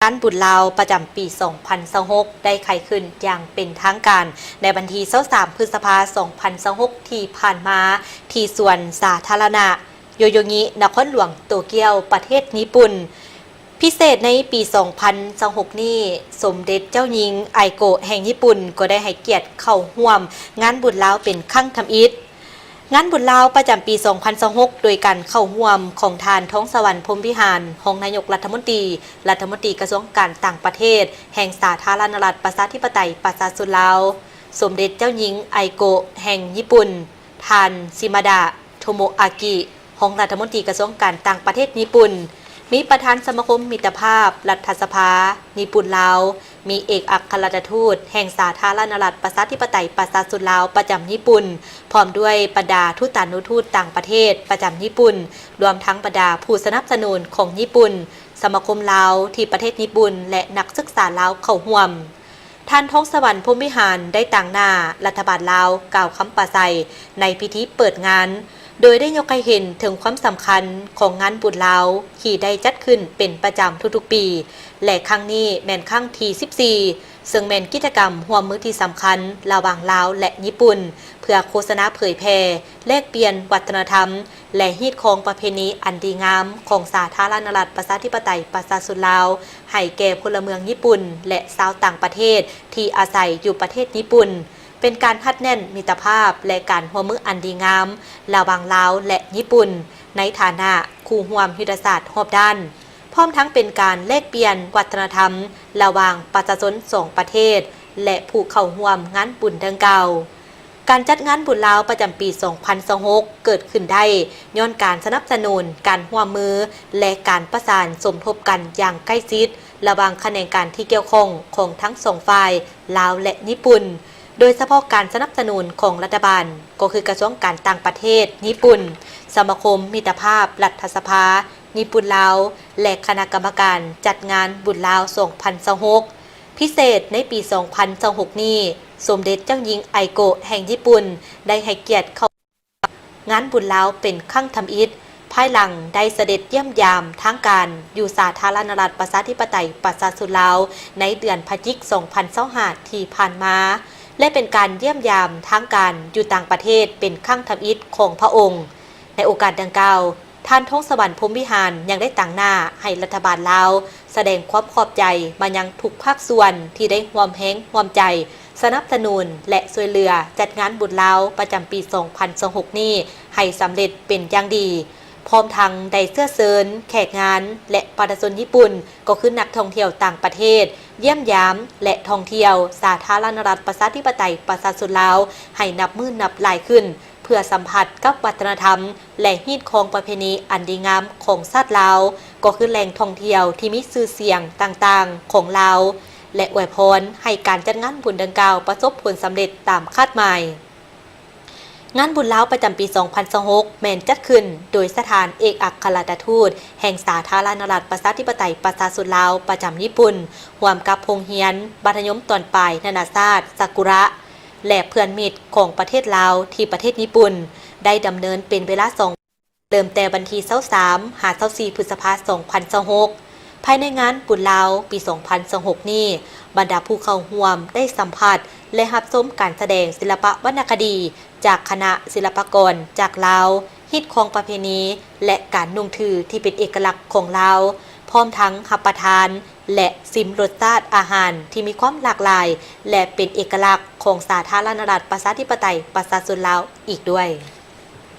ງານບຸນລາວປະຈຳປີສອງພັນຊາວຫົກ ໄດ້ໄຂຂຶ້ນຢ່າງເປັນທາງການໃນວັນທີຊາວສາມ ພຶດສະພາ ສອງພັນຊາວຫົກ ທີ່ຜ່ານມາ ທີ່ສວນສາທາລະນະໂຍໂຍງິ ນະຄອນຫຼວງໂຕກຽວ ປະເທດຍີ່ປຸ່ນ. ພິເສດໃນປີສອງພັນຊາວຫົກນີ້, ສົມເດັດເຈົ້າຍິງໄອໂກະແຫ່ງຍີ່ປຸ່ນກໍໄດ້ໃຫ້ກຽດເຂົ້າຮ່ວມງານບຸນລາວເປັນຄັ້ງທຳອິດ. ງານບຸນລາວປະຈຳປີສອງພັນຊາວຫົກ ໂດຍການເຂົ້າຮ່ວມຂອງທ່ານ ທອງສະຫວັນ ພົມວິຫານ ຮອງນາຍົກລັດຖະມົນຕີ, ລັດຖະມົນຕີກະຊວງການຕ່າງປະເທດແຫ່ງສາທາລະນະລັດ ປະຊາທິປະໄຕ ປະຊາຊົນລາວ, ສົມເດັດເຈົ້າຍິງໄອໂກະແຫ່ງຍີ່ປຸ່ນ, ທ່ານ ຊິມາດະ ໂທໂມອາກິ ຮອງລັດຖະມົນຕີກະຊວງການຕ່າງປະເທດຍີ່ປຸ່ນ, ມີປະທານສະມາຄົມມິດຕະພາບລັດຖະສະພາຍີ່ປຸ່ນ-ລາວ, ມີເອກອັກຄະລັດຖະທູດແຫ່ງສາທາລະນະລັດປະຊາທິປະໄຕປະຊາຊົນລາວປະຈຳຍີ່ປຸ່ນ, ພ້ອມດ້ວຍບັນດາທູຕານຸທູດຕ່າງປະເທດປະຈຳຍີ່ປຸ່ນ, ລວມທັງບັນດາຜູ້ສະໜັບສະໜູນຂອງຍີ່ປຸ່ນ, ສະມາຄົມລາວທີ່ປະເທດຍີ່ປຸ່ນ ແລະ ນັກສຶກສາລາວເຂົ້າຮ່ວມ. ທ່ານ ທອງສະຫວັນ ພົມວິຫານ ໄດ້ຕາງໜ້າລັດຖະບານລາວກ່າວຄຳປາໄສໃນພິທີເປີດງານ, ໂດຍໄດ້ຍົກໃຫ້ເຫັນເຖິງຄວາມສຳຄັນຂອງງານບຸນລາວທີ່ໄດ້ຈັດຂຶ້ນເປັນປະຈຳທຸກໆປີ ແລະ ຄັ້ງນີ້ແມ່ນຄັ້ງທີສິບສີ່ ເຊິ່ງແມ່ນກິດຈະກຳຮ່ວມມືທີ່ສຳຄັນລະຫວ່າງລາວ ແລະ ຍີ່ປຸ່ນ ເພື່ອໂຄສະນາເຜີຍແຜ່, ແລກປ່ຽນວັດທະນະທຳ ແລະ ຮີດຄອງປະເພນີອັນດີງາມຂອງສາທາລະນະລັດປະຊາທິປະໄຕປະຊາຊົນລາວ ໃຫ້ແກ່ພົນລະເມືອງຍີ່ປຸ່ນ ແລະ ຊາວຕ່າງປະເທດທີ່ອາໄສຢູ່ປະເທດຍີ່ປຸ່ນ, ເປັນການຮັດແໜ້ນມິດຕະພາບ ແລະ ການຮ່ວມມືອັນດີງາມລະຫວ່າງລາວ ແລະ ຍີ່ປຸ່ນ ໃນຖານະຄູ່ຮ່ວມຍຸດທະສາດຮອບດ້ານ, ພ້ອມທັງເປັນການແລກປ່ຽນວັດທະນະທຳລະຫວ່າງປະຊາຊົນສອງປະເທດ ແລະ ຜູ້ເຂົ້າຮ່ວມງານບຸນດັ່ງກ່າວ. ການຈັດງານບຸນລາວປະຈຳປີສອງພັນຊາວຫົກ ເກີດຂຶ້ນໄດ້ຍ້ອນການສະໜັບສະໜູນ, ການຮ່ວມມື ແລະ ການປະສານສົມທົບກັນຢ່າງໃກ້ຊິດລະຫວ່າງຂະແໜງການທີ່ກ່ຽວຂ້ອງຂອງທັງສອງຝ່າຍ, ລາວ ແລະ ຍີ່ປຸ່ນ, ໂດຍສະເພາະການສະໜັບສະໜູນຂອງລັດຖະບານ, ກໍຄືກະຊວງການຕ່າງປະເທດຍີ່ປຸ່ນ, ສະມາຄົມມິດຕະພາບລັດຖະສະພາຍີ່ປຸ່ນ-ລາວ ແລະ ຄະນະກຳມະການຈັດງານບຸນລາວສອງພັນຊາວຫົກ. ພິເສດໃນປີສອງພັນຊາວຫົກນີ້, ສົມເດັດເຈົ້າຍິງໄອໂກະແຫ່ງຍີ່ປຸ່ນ ໄດ້ໃຫ້ກຽດເຂົ້າງານບຸນລາວເປັນຄັ້ງທຳອິດ, ພາຍຫຼັງໄດ້ສະເດັດຢ້ຽມຢາມທາງການຢູ່ສາທາລະນະລັດປະຊາທິປະໄຕປະຊາຊົນລາວ ໃນເດືອນພະຈິກ ສອງພັນຊາວຫ້າ ທີ່ຜ່ານມາ ແລະ ເປັນການຢ້ຽມຢາມທາງການຢູ່ຕ່າງປະເທດເປັນຄັ້ງທຳອິດຂອງພະອົງ. ໃນໂອກາດດັ່ງກ່າວ, ທ່ານ ທອງສະຫວັນ ພົມວິຫານ ຍັງໄດ້ຕາງໜ້າໃຫ້ລັດຖະບານລາວສະແດງຄວາມຂອບໃຈມາຍັງທຸກພາກສ່ວນທີ່ໄດ້ຮ່ວມແຮງຮ່ວມໃຈ ສະໜັບສະໜູນ ແລະ ຊ່ວຍເຫຼືອຈັດງານບຸນລາວປະຈຳປີສອງພັນຊາວຫົກນີ້ໃຫ້ສຳເລັດເປັນຢ່າງດີ, ພ້ອມທັງໄດ້ເຊື້ອເຊີນແຂກງານ ແລະ ປະຊາຊົນຍີ່ປຸ່ນ ກໍຄືນັກທ່ອງທ່ຽວຕ່າງປະເທດ ຢ້ຽມຢາມ ແລະ ທ່ອງທ່ຽວສາທາລະນະລັດປະຊາທິປະໄຕປະຊາຊົນລາວ ໃຫ້ນັບມື້ນັບຫຼາຍຂຶ້ນ ເພື່ອສຳຜັດກັບວັດທະນະທຳ ແລະ ຮີດຄອງປະເພນີອັນດີງາມຂອງຊາດລາວ, ກໍຄືແຫຼ່ງທ່ອງທ່ຽວທີ່ມີຊື່ສຽງຕ່າງໆຂອງລາວ ແລະ ອວຍພອນໃຫ້ການຈັດງານບຸນດັ່ງກ່າວປະສົບຜົນສຳເລັດຕາມຄາດໝາຍ. ງານບຸນລາວປະຈຳປີສອງພັນຊາວຫົກ ແມ່ນຈັດຂຶ້ນໂດຍສະຖານເອກອັກຄະລັດຖະທູດແຫ່ງສາທາລະນະລັດປະຊາທິປະໄຕປະຊາຊົນລາວປະຈຳຍີ່ປຸ່ນ, ຮ່ວມກັບໂຮງຮຽນມັດທະຍົມຕອນປາຍນານາຊາດຊາກຸຣະ ແລະ ເພື່ອນມິດຂອງປະເທດລາວທີ່ປະເທດຍີ່ປຸ່ນ ໄດ້ດຳເນີນເປັນເວລາສອງ ເລີ່ມແຕ່ວັນທີຊາວສາມ ຫາ ຊາວສີ່ ພຶດສະພາ ສອງພັນຊາວຫົກ. ພາຍໃນງານບຸນລາວປີສອງພັນຊາວຫົກນີ້, ບັນດາຜູ້ເຂົ້າຮ່ວມໄດ້ສຳຜັດ ແລະ ຮັບຊົມການສະແດງສິລະປະວັນນະຄະດີຈາກຄະນະສິລະປະກອນຈາກລາວ, ຮີດຄອງປະເພນີ ແລະ ການນຸ່ງຖືທີ່ເປັນເອກະລັກຂອງລາວ, ພ້ອມທັງຮັບປະທານ ແລະ ຊິມລົດຊາດອາຫານທີ່ມີຄວາມຫຼາກຫຼາຍ ແລະ ເປັນເອກະລັກຂອງສາທາລະນະລັດປະຊາທິປະໄຕປະຊາຊົນລາວອີກດ້ວຍ.